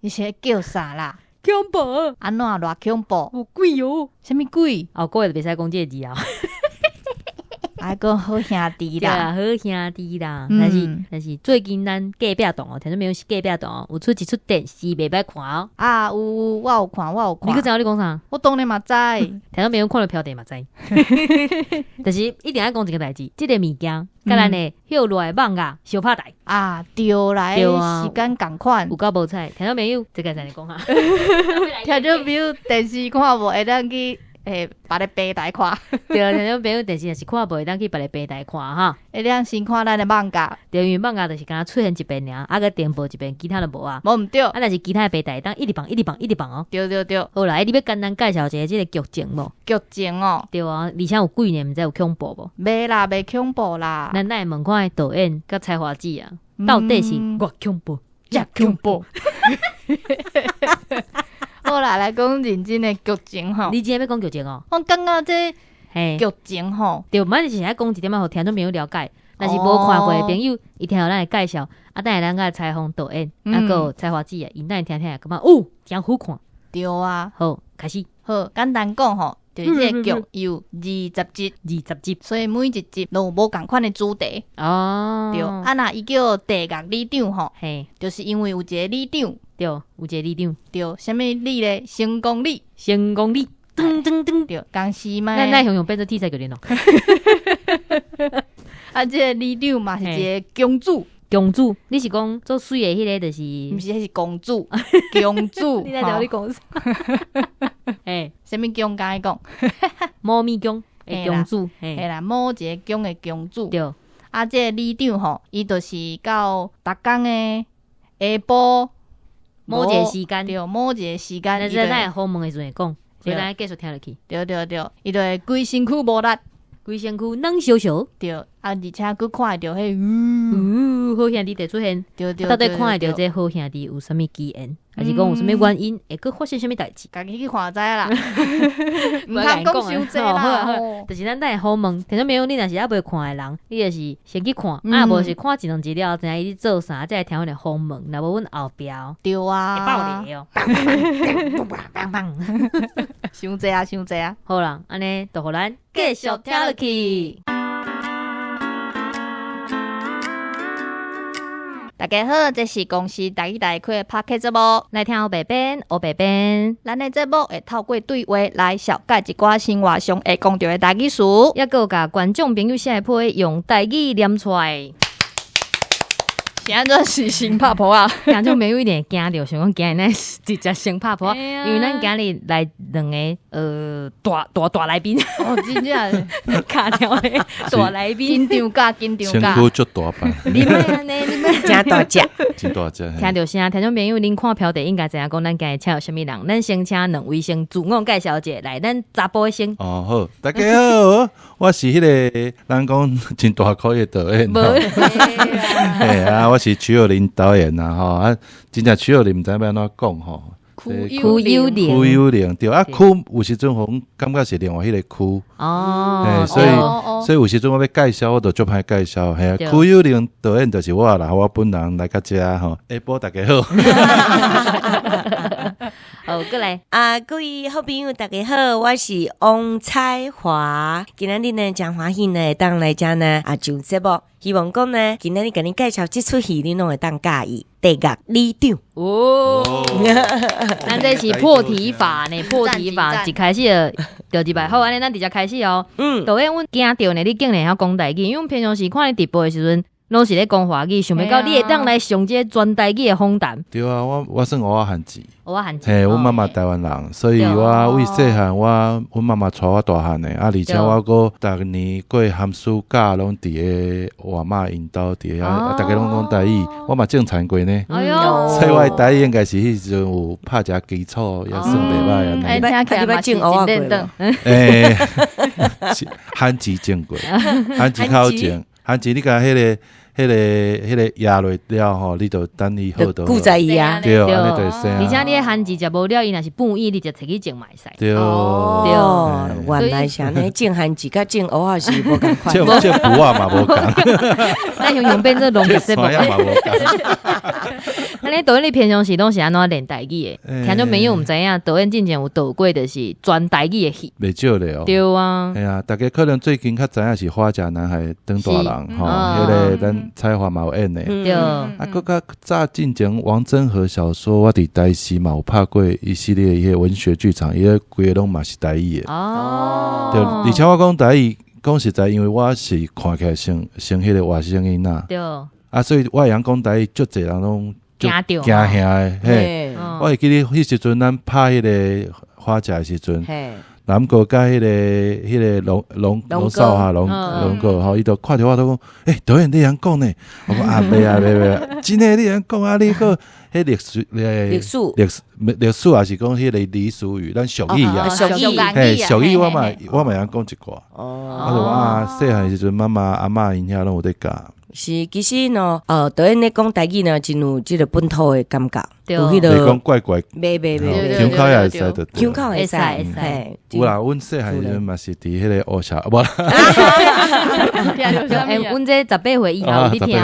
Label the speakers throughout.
Speaker 1: 伊是叫啥啦？
Speaker 2: 恐怖，
Speaker 1: 按怎偌恐怖？
Speaker 2: 有鬼哦！
Speaker 1: 啥物鬼？
Speaker 2: 后个月就袂使講這個字啊。
Speaker 1: 愛講好兄弟啦，
Speaker 2: 對啊，好兄弟啦。但是最近咱隔壁棟哦，聽眾朋友是隔壁棟哦，有出一齣電視袂歹看哦。
Speaker 1: 啊，有，我有看，我有看。
Speaker 2: 你閣知影你講啥？
Speaker 1: 我當然嘛知。
Speaker 2: 聽眾朋友看著標題嘛知。但是一定愛講一個代誌，這個物件佮咱的歇落來蠓仔相拍台。
Speaker 1: 啊，對啦，
Speaker 2: 對啊，
Speaker 1: 時間仝款，
Speaker 2: 有夠無彩。聽眾朋友，這個才來講哈。
Speaker 1: 聽眾朋友電視看無會當去。欸，別个平台看，
Speaker 2: 對啊，聽眾朋友電視若是看無，會當去別个平台看哈。
Speaker 1: 會當先看咱的蠓仔，
Speaker 2: 對，因為蠓仔就是敢若出現一遍爾，啊閣重播一遍，其他就無啊。
Speaker 1: 無毋對，
Speaker 2: 啊，若是其他的平台，會當一直放，一直放，一直放哦。
Speaker 1: 對對對。
Speaker 2: 好啦，欸，你欲簡單介紹一下這個劇情無？
Speaker 1: 劇情哦。
Speaker 2: 對啊，而且有鬼呢，毋知有恐怖無？
Speaker 1: 袂啦，袂恐怖啦。
Speaker 2: 咱來問看導演佮彩華姊啊，到底是偌恐怖？
Speaker 1: 遮恐怖。好啦，來講認真的劇情吼。
Speaker 2: 你今日欲講劇情哦？
Speaker 1: 我感覺這劇情吼，
Speaker 2: 對，咱是愛講一點仔，予聽眾朋友了解。若是無看過的朋友，伊聽著咱的介紹，啊，等下咱共採訪導演，啊，閣有彩華姊啊，𪜶等下聽聽，感覺哦，誠好看。
Speaker 1: 對啊，
Speaker 2: 好，開始。
Speaker 1: 好，簡單講吼，就是這個劇有二十集，
Speaker 2: 二十集，
Speaker 1: 所以每一集攏有無仝款的主題。
Speaker 2: 哦，
Speaker 1: 對，啊，若伊叫地獄里長吼，就是因為有一個里長。
Speaker 2: 對，有一個里長。
Speaker 1: 對，啥物里咧？成功里，
Speaker 2: 成功里，噔噔噔，
Speaker 1: 對，公司嘛。
Speaker 2: 咱咱雄雄變做天才教練咯。
Speaker 1: 啊，這個里長嘛是一個公主。
Speaker 2: 公主，你是講做媠的彼個，就是？
Speaker 1: 毋是，彼是公主，公主。
Speaker 2: 你來聽你講啥？欸，
Speaker 1: 啥物宮敢講？
Speaker 2: 貓咪宮的公主，
Speaker 1: 嘿啦，某一個宮的公主。
Speaker 2: 對。
Speaker 1: 啊，這個里長吼，伊就是到逐工的下晡
Speaker 2: 某一個時間，
Speaker 1: 對，某一個時間，
Speaker 2: 咱咱會訪問的時陣會講，所以咱繼續聽落去。
Speaker 1: 對對對，伊就會規身軀無力，
Speaker 2: 規身軀軟燒燒。
Speaker 1: 對，啊，而且閣看會著彼，
Speaker 2: 嗚，好兄弟佇出現，
Speaker 1: 對對，
Speaker 2: 到底看會著這好兄弟有啥物機緣，還是講有啥物原因會閣發生啥物代誌？
Speaker 1: 家己去看知啦，毋通講傷濟啦。
Speaker 2: 就是咱等下訪問，聽眾朋友，你若是猶未看的人，你就是先去看，啊，無是看一兩集了後，知影伊咧做啥，才會聽阮的訪問。若無阮後壁
Speaker 1: 對啊，
Speaker 2: 會爆雷哦，
Speaker 1: 傷濟啊，傷濟啊！
Speaker 2: 好啦，按呢就予咱繼續聽落去。
Speaker 1: 大家好，這是公視台語台開的 Podcast 節目，
Speaker 2: 來聽烏白編，烏白編。
Speaker 1: 咱的節目會透過對話來紹介一寡生活上會講著的台語詞，
Speaker 2: 抑閣有共觀眾朋友寫的批用台語念出來。
Speaker 1: 是按怎是先拍噗仔？
Speaker 2: 聽眾朋友一定會驚著，想講今日咱直接先拍噗仔，因為咱今日來兩个大大大來賓。
Speaker 1: 哦，真正
Speaker 2: 卡條的大來賓，
Speaker 1: 緊張甲緊張
Speaker 3: 身軀足大版。
Speaker 2: 你莫按呢，你莫
Speaker 4: 誠大隻，
Speaker 3: 真大隻。
Speaker 2: 聽著聲，聽眾朋友，恁看標題應該知影講咱今日請有啥物人。咱先請兩位先自我介紹者，來，咱查埔的先。
Speaker 3: 哦好，大家好，我是彼個人講真大箍的導演。
Speaker 2: 無。
Speaker 3: 嘿啊，我是徐友林導演啦吼，啊，真正徐友林毋知欲按怎講吼。
Speaker 2: 區友林，
Speaker 3: 區友林對啊，區有時陣予阮感覺是另外彼個區
Speaker 2: 哦，
Speaker 3: 嘿，所以有時陣我欲介紹，我就足歹介紹，嘿啊，區友林導演就是我啦，我本人來到遮吼，下晡大家好。
Speaker 2: 好，過來
Speaker 4: 啊，各位好朋友大家好，我是王彩華，今仔日呢誠歡喜呢，會當來遮呢啊上節目，希望講呢，今仔日共恁介紹這齣戲，恁攏會當佮意。地獄里長
Speaker 2: 哦，咱這是破題法呢，破題法一開始就入來，好，按呢咱直接開始哦。導演，阮驚著呢，你竟然會曉講台語，因為阮平常時看你直播的時陣，攏是咧講華語，想袂到你會當來上這個全台語的訪談。
Speaker 3: 對啊，我算芋仔漢子，
Speaker 2: 芋仔漢子，
Speaker 3: 嘿，阮媽媽台灣人，所以我為細漢，我阮媽媽帶我大漢的，啊，而且我閣逐年過寒暑假攏佇个外媽𪜶兜佇遐，啊，逐家攏講台語，我嘛種田過呢。
Speaker 2: 哎喲，
Speaker 3: 所以我的台語應該是彼時陣有拍一下基礎，也算袂䆀按呢。
Speaker 1: 欸，聽起來嘛是真認真。
Speaker 3: 欸，番薯種過，番薯較好種，番薯你共彼個。彼个壓落了吼，你就等伊好就
Speaker 4: 顧在伊啊，
Speaker 3: 對，按呢就會生。
Speaker 2: 而且你的番薯食無了，伊若是半意，你就提去種嘛會使。
Speaker 3: 對，
Speaker 4: 哦，原來是按呢，種番薯佮種芋仔是無仝款，
Speaker 3: 種種匏仔嘛無仝，
Speaker 2: 咱雄雄變做農業節目
Speaker 3: 嘛無仝。
Speaker 2: 按呢導演，你平常時攏是按怎練台語的？聽眾朋友毋知影，導演進前有導過，就是全台語的戲。
Speaker 3: 袂少咧哦。
Speaker 2: 對啊。
Speaker 3: 嘿啊，大家可能最近較知影是《花甲男孩》長大人吼，彼个咱彩華嘛有演的。
Speaker 2: 對。
Speaker 3: 啊，閣較早進前王禎和小說，我佇台視嘛有拍過一系列彼个文學劇場，伊个規个攏嘛是台語的。
Speaker 2: 哦。
Speaker 3: 對，而且我講台語，講實在，因為我是看起來像像彼个外省囡仔。
Speaker 2: 對。
Speaker 3: 啊，所以我會曉講台語，足濟人攏
Speaker 2: 驚著
Speaker 3: 驚嚇的。嘿，我會記得彼時陣咱拍彼个花甲的時陣，南哥佮彼个龍龍龍少哈龍龍哥吼，伊就看著我都講，欸，導演你會曉講呢？我講啊，袂啊袂袂，真的你會曉講啊？你閣彼歷史
Speaker 4: 歷史
Speaker 3: 歷史歷史也是講彼個俚俗語，咱俗語啊，
Speaker 4: 俗語，
Speaker 3: 嘿，俗語我嘛會曉講一寡。
Speaker 4: 哦，
Speaker 3: 我就啊，細漢時陣媽媽阿嬤𪜶遐攏有咧教。
Speaker 4: 是，其實呢，導演咧講台語呢，真有這個本土的感覺，有彼
Speaker 3: 個。袂講怪怪，
Speaker 4: 袂袂袂，
Speaker 3: 腔口也會使得，
Speaker 4: 腔口會使，嘿。
Speaker 3: 有啦，阮細漢時陣嘛是佇彼個烏社，無啦。
Speaker 2: 欸，阮這18歲以下有咧聽。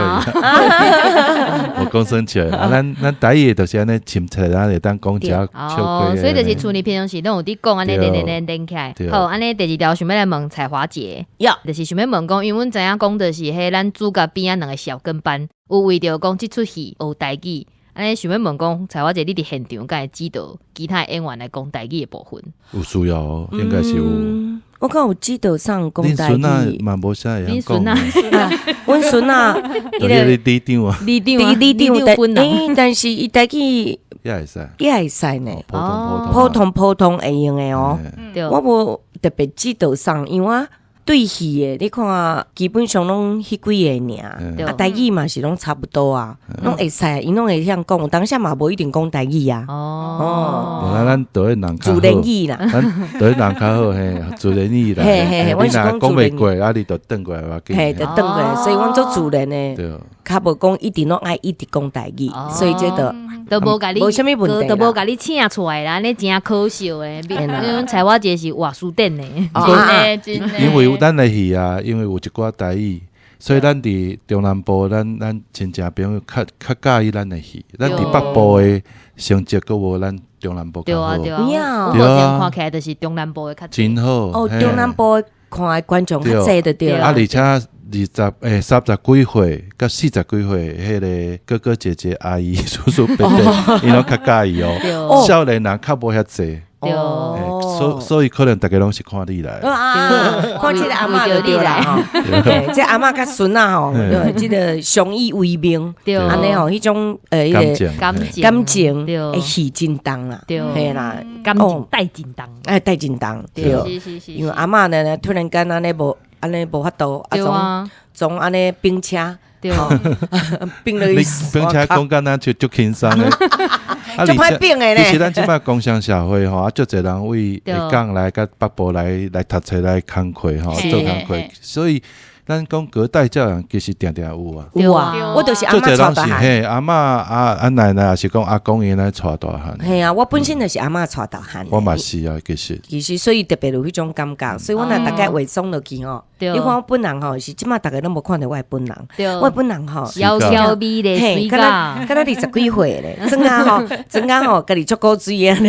Speaker 3: 我講生笑，啊，咱台語就是按呢親切，咱會當講遮
Speaker 2: 哦，所以就是厝裡平常時攏有佇講，按呢連連連連起來。好，按呢第二條想欲來問彩華姐，就是想欲問講，因為阮知影講就是彼咱主角邊仔兩个小跟班，有為著講這齣戲學台語，按呢想欲問講彩華姐，你佇現場敢會指導其他演員來講台語的部分？
Speaker 3: 有需要哦，應該是有。
Speaker 4: 我看有指導上講台語。
Speaker 3: 恁孫仔嘛無啥會曉講。
Speaker 4: 阮孫仔，
Speaker 3: 伊個里長啊，
Speaker 2: 里長，
Speaker 4: 里長，但但是伊台語
Speaker 3: 也會使，
Speaker 4: 也會使呢。
Speaker 3: 普通
Speaker 4: 普通普通會用的哦。我無特別指導上，因為我對戲的，你看基本上攏彼幾个爾，啊台語嘛是攏差不多啊，攏會使，𪜶攏會曉講，有當時嘛無一定講台語啊。
Speaker 2: 哦，
Speaker 3: 無啦，咱導演人較好，
Speaker 4: 自然語啦，
Speaker 3: 咱導演人較好嘿，自然語啦。
Speaker 4: 嘿嘿嘿，
Speaker 3: 你若講袂過，啊你就轉過來無要緊。
Speaker 4: 嘿，就轉過來，所以阮做自然的，較無講一定攏愛一直講台語，所以這就
Speaker 2: 都無共你，
Speaker 4: 無啥物問題，
Speaker 2: 都無共你請出來啦，按呢真可惜的。因為彩華姐是活書典的，
Speaker 4: 真的。
Speaker 3: 因為咱的戲啊，因為有一寡台語，所以咱佇中南部，咱親戚朋友較較佮意咱的戲。咱佇北部的成績閣無咱中南部較好。
Speaker 2: 對啊對啊，對啊，看起來就是中南部的較
Speaker 3: 真好。
Speaker 4: 哦，中南部看的觀眾較濟就對。
Speaker 3: 啊，而且20欸30幾歲佮40幾歲，彼个哥哥姐姐、阿姨、叔叔伯伯，𪜶攏較佮意哦。少年人較無遐濟。所以可能大家攏是看你來。
Speaker 4: 啊，看這个阿嬤就對啦吼。這阿嬤佮孫仔吼，這个相依為命，按呢吼，彼種
Speaker 3: 感情
Speaker 4: 感情會戲真重啦，嘿啦，
Speaker 2: 感情帶真重，
Speaker 4: 哎帶真重，對，因為阿嬤呢，突然間按呢無按呢無法度，啊總總按呢冰車。對，冰了
Speaker 3: 你冰車講敢若就足輕鬆的，
Speaker 4: 足歹冰的咧。
Speaker 3: 其實咱這擺工商社會吼，啊，足濟人為下港來佮北部來來讀冊來工課吼，做工課，所以咱講隔代教養其實定定有啊。
Speaker 4: 有啊，我就是阿嬤帶大漢。
Speaker 3: 嘿，阿嬤阿阿奶奶也是講阿公𪜶來帶大漢。
Speaker 4: 嘿啊，我本身就是阿嬤帶大漢。
Speaker 3: 我嘛是啊，其實。
Speaker 4: 其實所以特別有彼種感覺，所以我若逐概化妝落去吼，你看我本人吼是這擺逐家攏無看著我的本人，我本人吼
Speaker 2: 窈窕美麗媠甲，
Speaker 4: 敢若20幾歲咧，妝仔吼妝仔吼家己足古錐按呢。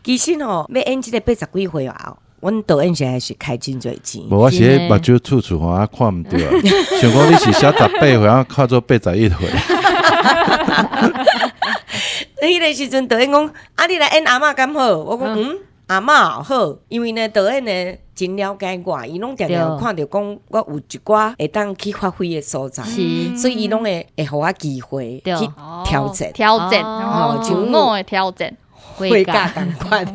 Speaker 4: 其實吼欲演這个80幾歲啊。阮導演現在是開真濟錢。
Speaker 3: 無，我是彼目睭處處吼，啊看毋著，想講你是寫18歲，啊看做81歲。
Speaker 4: 彼个時陣導演講，啊你來演阿嬤敢好？我講嗯，阿嬤好，因為呢導演呢真了解我，伊攏定定看著講我有一寡會當去發揮的所在，所以伊攏會會予我機會去挑戰，
Speaker 1: 挑戰，吼，自我的挑戰。
Speaker 4: 花甲仝款，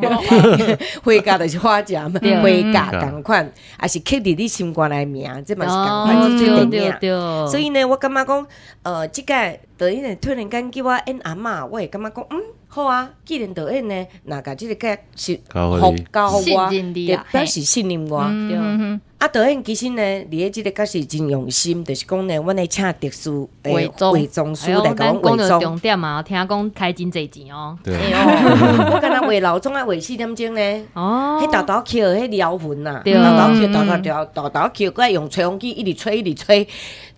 Speaker 4: 花甲就是花甲嘛，花甲仝款，也是刻佇你心肝內名，這嘛是仝款這齣電影。所以呢，我感覺講，這個導演呢突然間叫我演阿嬤，我會感覺講，嗯，好啊，既然導演呢，若共這個角色
Speaker 3: 交予
Speaker 4: 交予我，
Speaker 1: 信任你啊，
Speaker 4: 表示信任我。啊，導演其實呢，佇咧這個角色真用心，就是講呢，阮會請特殊
Speaker 1: 化妝
Speaker 4: 化妝師來共阮化妝。
Speaker 2: 講著重點啊，聽講開真濟錢哦。
Speaker 3: 對，
Speaker 4: 我敢若畫老妝愛畫4點鐘呢。
Speaker 2: 哦，
Speaker 4: 彼沓沓抾，彼療痕啊，沓沓抾，沓沓沓沓抾，閣愛用吹風機一直吹，一直吹，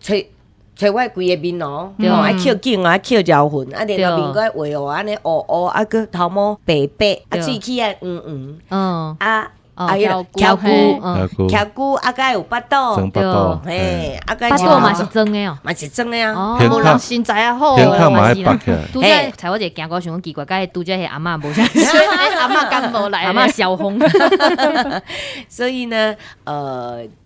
Speaker 4: 吹吹我規個面哦，吼愛抾頸啊，愛抾療痕，啊，然後面閣愛畫哦，按呢烏烏，啊，閣頭毛白白，啊，喙齒愛黃黃，啊。啊，彼個翘龜，翘龜啊，閣有腹肚，
Speaker 3: 腹肚，
Speaker 4: 嘿，啊，
Speaker 2: 腹肚嘛是裝的哦，
Speaker 4: 嘛是裝的啊，
Speaker 1: 無人身材啊好，
Speaker 3: 胸口嘛愛拔起來。
Speaker 2: 拄才才我一个行過想講奇怪，佮拄才彼阿嬤無啥，
Speaker 1: 阿嬤敢無來，
Speaker 2: 阿嬤痟風。
Speaker 4: 所以呢，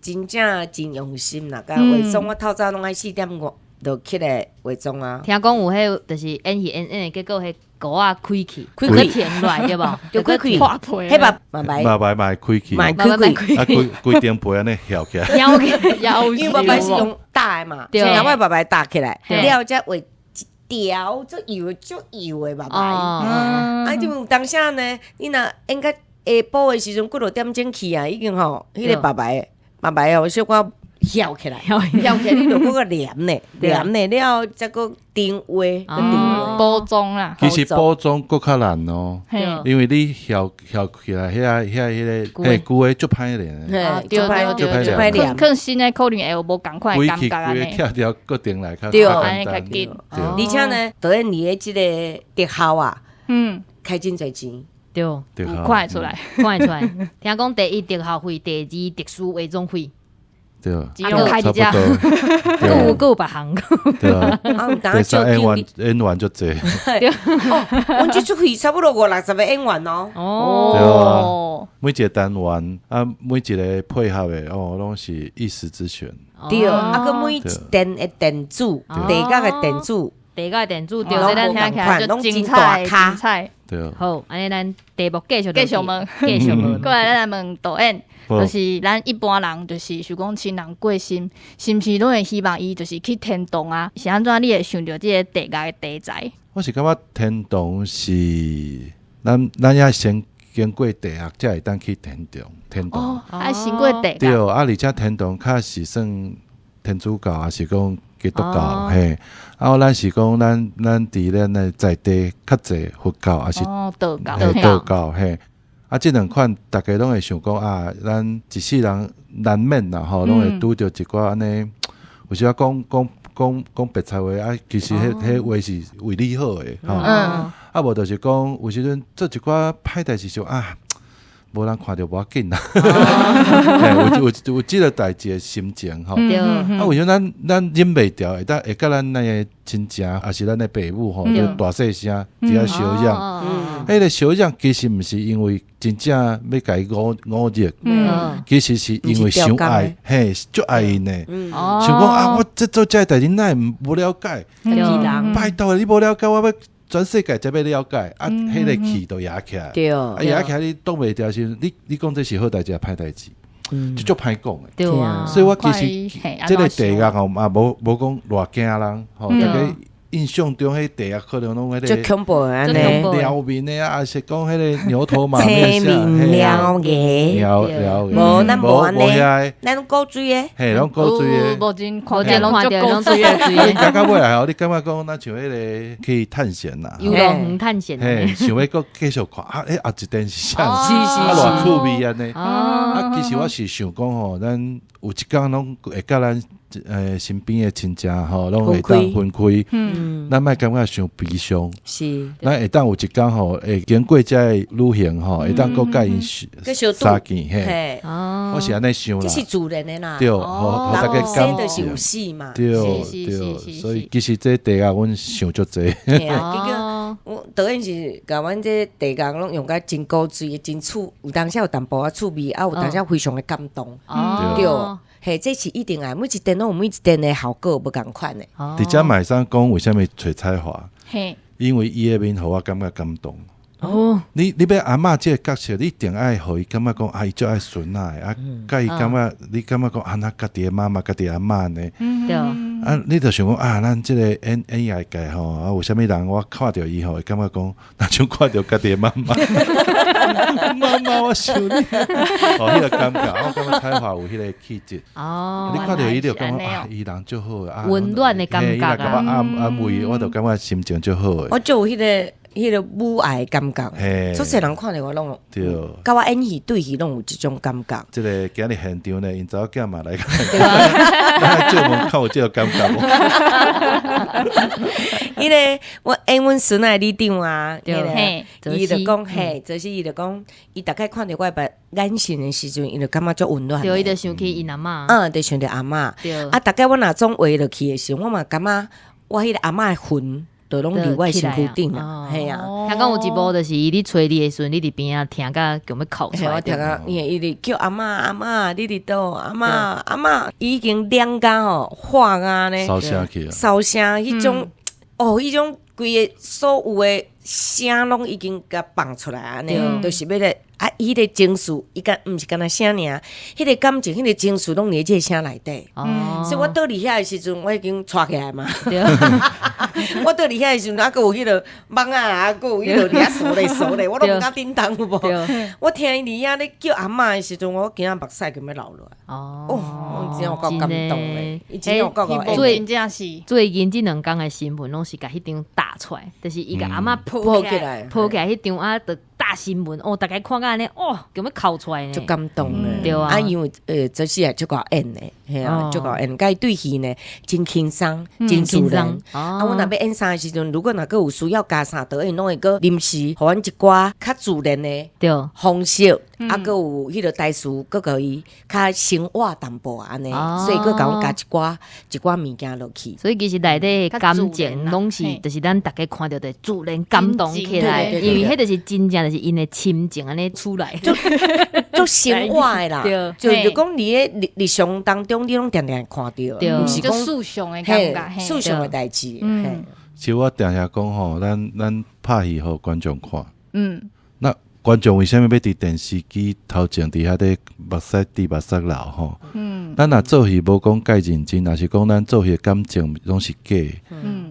Speaker 4: 真正真用心啦，佮化妝我透早攏愛4點5就起來化妝啊。
Speaker 2: 聽講有彼就是演戲演演的結果彼膏仔開去，開去填落來對無？
Speaker 4: 就開開
Speaker 1: 破皮，
Speaker 4: 彼目嘛白
Speaker 3: 嘛白嘛會開去，
Speaker 4: 嘛開開，
Speaker 3: 啊，規規頂皮按呢翹起來，
Speaker 2: 翘起來，
Speaker 4: 因為目白是用打的嘛，先共我目白打起來，了後才畫一條足幼足幼的目白。啊，就有當時呢，你若演到下晡的時陣，幾落點鐘去啊，已經吼，彼個目白目白哦，小可翹起來，翹起來，你就閣閣黏呢，黏呢了後才閣定畫，閣定畫
Speaker 1: 補妝啦。
Speaker 3: 其實補妝閣較難哦，因為你翹翹起來，遐遐彼個，彼舊的足歹黏。
Speaker 1: 對對對對，可能新的可能會有無仝款的感覺按呢。
Speaker 3: 拆掉閣定來較
Speaker 4: 對，
Speaker 1: 按呢較緊。
Speaker 4: 而且呢，導演佇咧這個特效啊，開真濟錢。
Speaker 2: 對，
Speaker 1: 看會出來，
Speaker 2: 看會出來。聽講第一特效費，第二特殊化妝費。
Speaker 3: 對，
Speaker 2: 差不多，閣有閣有別項。
Speaker 3: 對啊，第三演員演員足濟。
Speaker 4: 哦，阮這齣戲差不多五六十個演員哦。
Speaker 2: 哦，
Speaker 3: 對啊，每一個單元啊，每一個配合的哦，攏是一時之選。
Speaker 4: 對，啊，閣每一電的電子，地角的電子，
Speaker 2: 地角的電子，對，這咱
Speaker 1: 聽起來就精彩，精彩。
Speaker 3: 對，
Speaker 2: 好，按呢咱題目繼續
Speaker 1: 繼續問，
Speaker 2: 繼續問。
Speaker 1: 過來咱來問導演，就是咱一般人就是想講親人過身，是毋是攏會希望伊就是去天堂啊？是按怎你會想著這個地獄的題材？
Speaker 3: 我是感覺天堂是咱咱要先經過地獄，才會當去天堂。天堂，
Speaker 1: 哦，愛先過地獄。
Speaker 3: 對，啊，而且天堂較是算天主教，還是講基督教？嘿，啊，咱是講咱咱佇咱的在地較濟佛教，還是
Speaker 1: 道教？
Speaker 3: 道教嘿。啊，這兩款逐家攏會想講啊，咱一世人難免啦吼，攏會拄著一寡按呢，有時啊講講講講白賊話啊，其實彼彼話是為你好的吼。啊，無就是講有時陣做一寡歹代誌，想啊，無人看著無要緊啦。有有有這個代誌的心情吼。啊，為啥咱咱忍袂牢，會當會佮咱咱的親情，抑是咱的爸母吼，就大細聲佇遐相嚷。彼個相嚷其實毋是因為真正欲共伊侮侮辱，其實是因為傷愛，嘿，足愛𪜶的。想講啊，我這做這个代誌，哪會無了解？拜託你無了解，我欲全世界才欲了解。啊，彼個氣就壓起來，啊，壓起來你擋袂牢時，你你講這是好代誌抑歹代誌？就足歹講的。
Speaker 2: 對啊，
Speaker 3: 所以我其實這個地獄吼嘛，無無講偌驚人吼，逐家印象中彼地獄可能攏彼個
Speaker 4: 足恐怖按呢，
Speaker 3: 燎面的啊，抑是講彼個牛頭馬面
Speaker 4: 青面獠牙，無咱無按呢，咱攏古錐的，
Speaker 3: 嘿，攏古錐的，
Speaker 1: 無真看著攏足古錐的。
Speaker 3: 你感覺尾來吼，你感覺講咱像彼個去探險啦，
Speaker 2: 遊樂園探險，
Speaker 3: 嘿，想欲閣繼續看啊，欸，後一段是啥？
Speaker 2: 是是
Speaker 3: 啊，偌趣味按呢。啊，其實我是想講吼，咱有一工攏會佮咱身邊的親情吼，攏會當分開，咱莫感覺傷悲傷。
Speaker 4: 是，
Speaker 3: 咱會當有一工吼，會經過這个旅行吼，會當閣佮𪜶相見嘿。我是按呢想啦。
Speaker 4: 這是自然的啦。
Speaker 3: 對，予予大家
Speaker 4: 生就是有死嘛。
Speaker 3: 對對，所以其實這地獄阮想足濟。
Speaker 4: 結果我導演是共阮這地獄攏用甲真古錐、真趣，有當時有淡薄仔趣味，啊有當時非常的感動。對。嘿，這是一定愛，每一段攏有每一段的效果無仝款的。
Speaker 3: 佇遮嘛會使講為啥物揣彩華？
Speaker 1: 嘿，
Speaker 3: 因為伊的面予我感覺感動。你欲阿嬤這个角色，你一定愛予伊感覺講啊，伊足愛孫仔的啊，佮伊感覺你感覺講啊，若家己的媽媽，家己的阿嬤呢？啊，你就想講啊，咱這個演藝界吼，啊，有啥物人我看著伊吼，會感覺講，若像看著家己的媽媽，媽媽我想你，哦，彼個感覺，我感覺彩華有彼個氣質。你看著伊就感覺啊，伊人足好啊，
Speaker 2: 溫暖的感覺啊，
Speaker 3: 伊若共我安慰，我就感覺心情足好的。
Speaker 4: 我就有彼個母愛的感覺，足濟人看著我攏，佮我演戲對戲攏有這種感覺。
Speaker 3: 這個今日現場呢，𪜶查某囝嘛來，借問較有這個感覺無？
Speaker 4: 因為我演阮孫仔的里長啊，伊就講嘿，就是伊就講，伊逐擺看著我的眼神的時陣，伊就感覺足溫暖。
Speaker 2: 對，伊就想起𪜶阿嬤。
Speaker 4: 嗯，就想著阿嬤。啊，逐擺我若總畫落去的時陣，我嘛感覺我彼個阿嬤的魂都攏佇我的身軀頂啊，嘿啊。
Speaker 2: 聽講有一幕就是伊咧揣你的時陣，你佇邊仔聽甲強欲哭出來。
Speaker 4: 我聽甲，伊伊直叫阿嬤阿嬤，你佇佗？阿嬤阿嬤，伊已經涼甲吼化啊呢，
Speaker 3: 燒聲去啊，
Speaker 4: 燒聲彼種，哦，彼種規個所有的聲攏已經共放出來按呢，就是欲來啊，彼個情緒，伊敢毋是干焦聲爾，彼個感情，彼個情緒攏佇這個聲內底。所以我倒佇遐的時陣，我已經掣起來嘛。我倒佇遐的時陣，啊，閣有彼個網仔啊，閣有彼個佇遐趖咧趖咧，我攏毋敢叮當有無？我聽伊佇遐咧叫阿嬤的時陣，我今仔目屎就欲流落來。哦，真正有夠感動的，伊真正有夠夠
Speaker 2: 最
Speaker 1: 真正是
Speaker 2: 最近這兩工的新聞，攏是共彼張打出來，就是伊共阿嬤抱起來，抱起來彼張啊，就大新聞哦，逐家看甲按呢，哦，強欲哭出來呢，
Speaker 4: 足感動的。
Speaker 2: 對啊，
Speaker 4: 啊，因為這是也足夠演的，嘿啊，足夠演，佮伊對戲呢真輕鬆，真自然。啊，阮若欲演啥的時陣，如果若閣有需要加啥，導演攏會閣臨時予阮一寡較自然的方式，啊，閣有彼個台詞，閣予伊較生活淡薄按呢，所以閣共阮加一寡一寡物件落去。
Speaker 2: 所以其實內底感情攏是，就是咱逐家看著就自然感動起來，因為彼就是真正就是𪜶的親情按呢出來，
Speaker 4: 足生活的啦，就講佇咧日日常當中，你攏定定會看著，毋是講
Speaker 1: 日常的感覺，
Speaker 4: 日常的代誌。
Speaker 3: 其實我定定講吼，咱拍戲予觀眾看，那觀眾為啥物欲佇電視機頭前佇遐咧目屎滴目屎流吼？咱若做戲無講蓋認真，若是講咱做戲的感情攏是假的。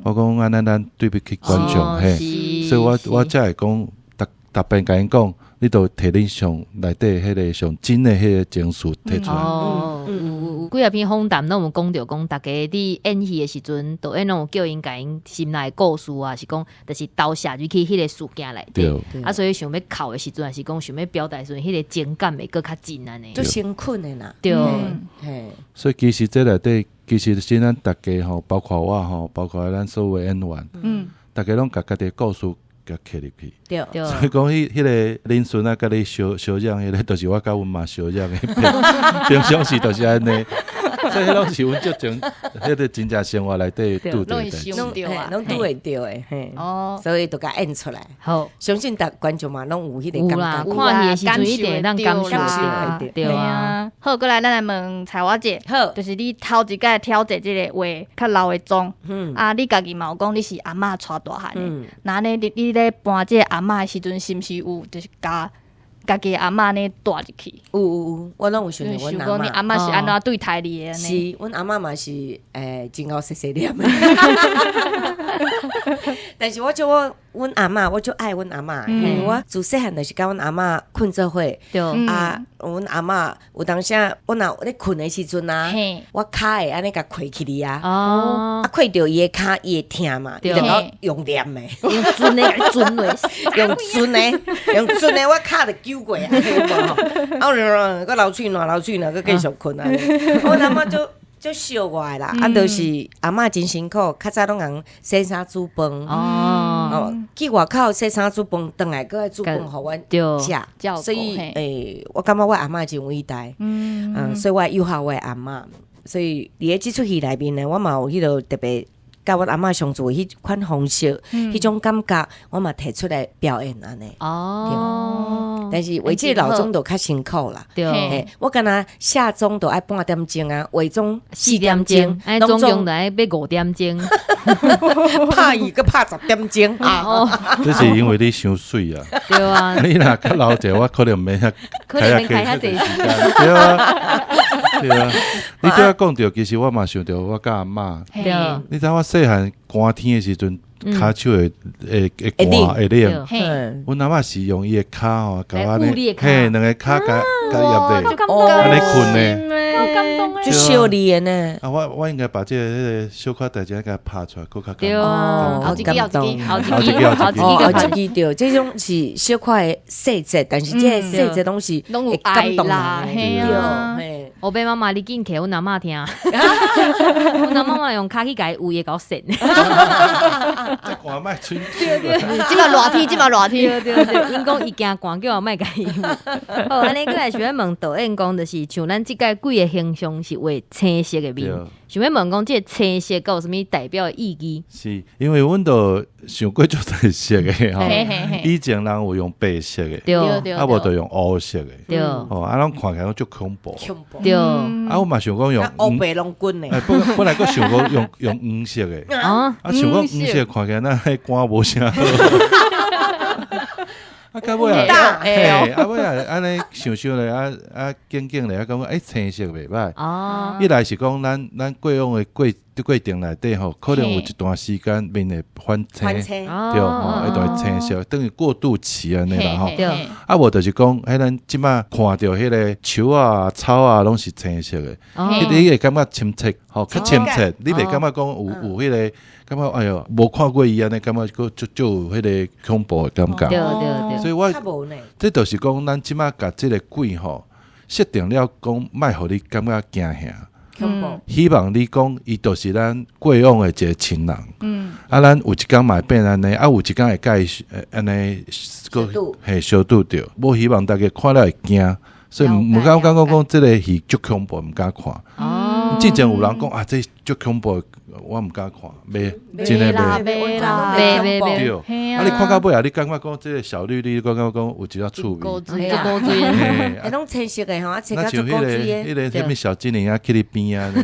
Speaker 3: 我講按呢，咱對不起觀眾嘿，所以我才會講，逐逐遍共𪜶講，你都提恁上內底彼個上真的彼個情緒提出來。
Speaker 2: 哦，有幾仔篇訪談攏有講著講，逐家佇演戲的時陣，導演攏有叫𪜶共𪜶心內故事啊，是講就是投射入去彼個事件內底。啊，所以想欲哭的時陣，還是講想欲表達時陣，彼個情感會閣較真按呢。
Speaker 4: 足誠懇的啦。嘿。
Speaker 3: 所以其實這內底，其實是咱逐家吼，包括我吼，包括咱所有演員，逐家攏共家己的故事共刻入去。所以講，彼個恁孫仔佮你相相像，彼個就是我佮阮媽相像的，平常時就是按呢。所以彼攏是阮足情，彼個真正生活內底拄著的代誌。
Speaker 4: 攏拄會著的，嘿。所以就共演出來。
Speaker 2: 好，
Speaker 4: 相信逐觀眾嘛攏有彼個感覺。
Speaker 2: 看戲的時陣一定會當感受著。對啊。
Speaker 1: 好，過來咱來問彩華姐。
Speaker 4: 好，
Speaker 1: 就是你頭一擺挑戰這個畫較老的妝。啊，你家己嘛有講你是阿嬤帶大漢的。那按呢，你咧扮這個阿嬤的時陣，是毋是有就是共家己阿嬤呢帶入去？
Speaker 4: 有有有，我攏有想著阮阿嬤。
Speaker 1: 你阿嬤是按怎對待你的？
Speaker 4: 是，阮阿嬤嘛是真𠢕細細念的。但是我足我阮阿嬤，我足愛阮阿嬤，因為我自細漢就是佮阮阿嬤睏做伙。啊，阮阿嬤有當時我若咧睏的時陣啊，我跤會按呢共開起哩啊，啊開著伊的跤，伊會疼嘛，伊就共我用念的，
Speaker 2: 用錞的，錞的，
Speaker 4: 用錞的，用錞的，我跤就揪過啊，啊，我閣流喙瀾流喙瀾，閣繼續睏啊。阮阿嬤足足惜我的啦，啊，就是阿嬤真辛苦，較早攏共洗衫煮飯。哦，去外口洗衫煮飯，轉來閣愛煮飯予阮食，所以我感覺我阿嬤真偉大。嗯，所以我友好我的阿嬤，所以佇咧這齣戲內面呢，我嘛有彼個特別佮阮阿嬤相處的彼款方式，彼種感覺，我嘛提出來表演按呢。但是畫這個老妝就較辛苦啦。嘿，我敢若卸妝都愛半點鐘啊，畫妝
Speaker 2: 4點鐘，哎，總共就愛欲5點鐘。
Speaker 4: 拍伊閣拍10點鐘啊！
Speaker 2: 哦，
Speaker 3: 這是因為你傷媠啊！
Speaker 2: 對啊，
Speaker 3: 你若較老者，我可能免遐
Speaker 2: 可能免開遐濟
Speaker 3: 時間。對啊，對啊。你拄仔講著，其實我嘛想著我佮阿嬤。你知我細漢寒天的時陣，跤手會會會寒會冷。阮阿嬤是用伊的跤吼，共我按呢，嘿，兩个跤共共挹咧，按呢睏呢。
Speaker 2: 好感動
Speaker 4: 足惜你的呢。
Speaker 3: 啊，我應該把這個彼個小可代誌共拍出來，閣較感
Speaker 2: 動。
Speaker 4: 好感動。
Speaker 2: 好一支，好一支，
Speaker 4: 好一支對，這種是小可的細節，但是這個細節攏是會感動人的。對，
Speaker 2: 烏白媽媽，你緊揢阮阿嬤聽。阮阿嬤嘛用跤去共伊圍的共扇。
Speaker 3: 這寒莫吹。
Speaker 2: 對對，
Speaker 1: 這馬熱天，這馬熱天。
Speaker 2: 對對對，𪜶講伊驚寒，叫我莫共伊。好，按呢閣來想欲問導演講，就是像咱這屆鬼的形象是畫青色的面，想欲問講這個青色閣有啥物代表的意義？
Speaker 3: 是因為阮都想過足濟色的吼，以前人有用白色的，啊無就用烏色的，哦，啊攏看起來攏足恐怖，
Speaker 2: 對，
Speaker 3: 啊我嘛想講用
Speaker 4: 烏白攏滾的，
Speaker 3: 本來閣想講用黃色的，啊想講黃色看起來若彼肝無啥好。啊，到尾啊，嘿，啊尾啊，按呢想想咧，啊啊，景景咧，啊感覺欸青色袂䆀。哦。一來是講咱過往的過程內底吼，可能有一段時間面會反青，對吼，會會青色，等於過渡期按呢啦吼。啊無就是講，彼咱這馬看著彼個樹啊、草啊，攏是青色的，你會感覺親切，吼，較親切，你袂感覺講有彼個。感覺哎喲，無看過伊按呢，感覺閣足足有彼個恐怖的感覺。
Speaker 2: 對對對。
Speaker 3: 所以我這就是講，咱這馬共這個鬼吼設定了，講莫予你感覺驚嚇。
Speaker 4: 恐怖。
Speaker 3: 希望你講，伊就是咱過往的一個親人。啊，咱有一工嘛會變按呢，啊，有一工會共伊按呢，嘿，相拄著。無希望大家看了會驚，所以毋敢感覺講這個戲足恐怖，毋敢看。哦。之前有人講啊，這足恐怖。我毋敢看，袂真的袂，
Speaker 1: 袂啦，
Speaker 2: 袂袂
Speaker 3: 對。啊，你看到尾啊，你感覺講這個小綠綠，感覺講有一寡趣味，
Speaker 2: 古錐，古錐，
Speaker 4: 彼攏青色的吼，啊，青
Speaker 3: 若像
Speaker 4: 甲足古錐的。
Speaker 3: 彼個彼個啥物小精靈啊，去你邊啊，對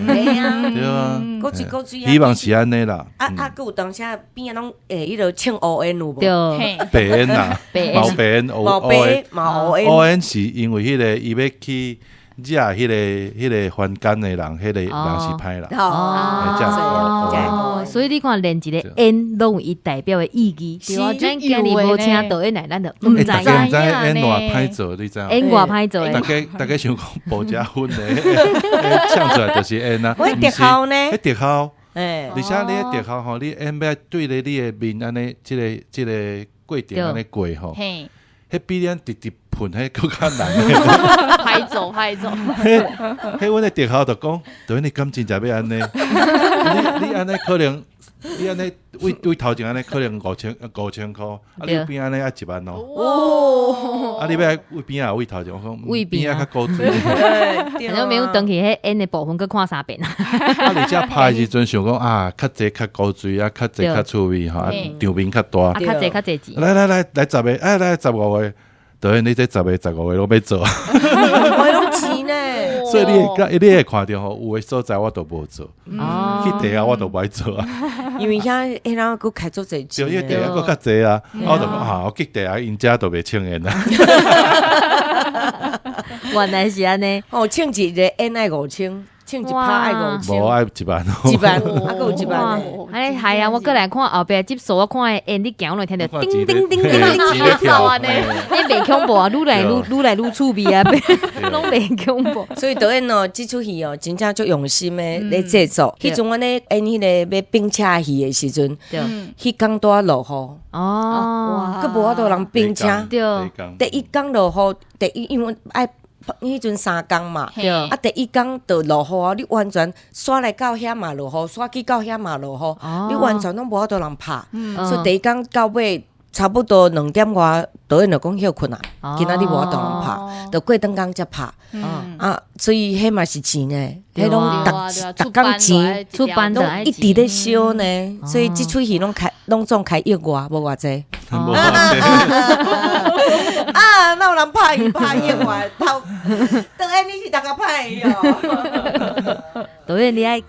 Speaker 3: 啊，
Speaker 4: 古錐古錐。
Speaker 3: 希望是按呢啦。
Speaker 4: 啊啊，閣有當時邊仔攏會彼落穿烏煙有無？
Speaker 2: 對，
Speaker 3: 白煙啦，無白煙，
Speaker 4: 無白，無烏煙。
Speaker 3: 烏煙是因為彼個伊欲去惹彼個凡間的人，彼個人是歹人。
Speaker 2: 哦，所以你看，連一個煙攏有伊代表的意義。
Speaker 1: 是啊，
Speaker 2: 咱今日無請導演來，咱就毋知。
Speaker 3: 大家毋知煙偌歹做，你知無？
Speaker 2: 煙偌歹做。
Speaker 3: 大家想講薄伽粉的，嗆出來就是煙啊。
Speaker 4: 我特效呢？
Speaker 3: 彼特效，而且你彼特效吼，你煙欲對咧你的面按呢，這個過程按呢過吼。彼比咱直直噴，彼閣較難。
Speaker 1: 歹做歹做。
Speaker 3: 彼阮的特效就講，對你敢真正欲按呢？你按呢可能，你按呢對頭前按呢可能5000箍，啊你邊按呢愛1萬哦。哦。啊你欲對邊仔對頭前，我講邊仔較古錐。
Speaker 2: 反正沒有轉去彼煙的部分，閣看三遍。
Speaker 3: 啊，而且拍的時陣想講啊，較濟較古錐啊，較濟較趣味吼，啊場面較大。
Speaker 2: 啊，較濟較濟錢。
Speaker 3: 來來來來十個，哎來15個。對，你這十個、15個攏欲做，
Speaker 4: 我攏錢呢。
Speaker 3: 所以你會看著吼，有的所在我都無做，去地下我都無愛做啊。
Speaker 4: 因為遐彼人閣開足濟錢，
Speaker 3: 對，因為地下閣較濟啊，我就講啊，我去地下𪜶遮都袂穿煙啊。
Speaker 2: 原來是按呢，
Speaker 4: 哦，穿一个煙愛5000。穿一拍愛5000，
Speaker 3: 無愛1萬，
Speaker 4: 1萬，啊，閣有1萬的。
Speaker 2: 哎，係啊，我閣來看後壁集數，我看的煙你行，我會聽著叮叮叮叮叮，
Speaker 1: 走按呢，
Speaker 2: 你袂恐怖啊？愈來愈愈來愈趣味啊，攏袂恐怖。
Speaker 4: 所以導演哦，這齣戲哦，真正足用心的咧製作。彼陣阮咧演彼個欲並車戲的時陣，彼工拄仔落雨，
Speaker 2: 哦，
Speaker 4: 閣無法度人並車。
Speaker 2: 對，
Speaker 4: 第一工落雨，第一因為愛。彼陣3工嘛，啊，第一工就落雨啊，你完全煞來到遐嘛落雨，煞去到遐嘛落雨，你完全攏無法度人拍，所以第一工到尾差不多2點外，導演就講歇睏啊，今仔日無法度通拍，就過轉工才拍。啊，所以彼嘛是錢呢，彼攏逐逐工錢，
Speaker 2: 出班
Speaker 4: 攏一直咧燒呢，所以這齣戲攏開，攏總開億外，無偌濟。啊，哪有人拍伊拍億外？頭，導演你是逐個拍伊哦。
Speaker 2: 導演你愛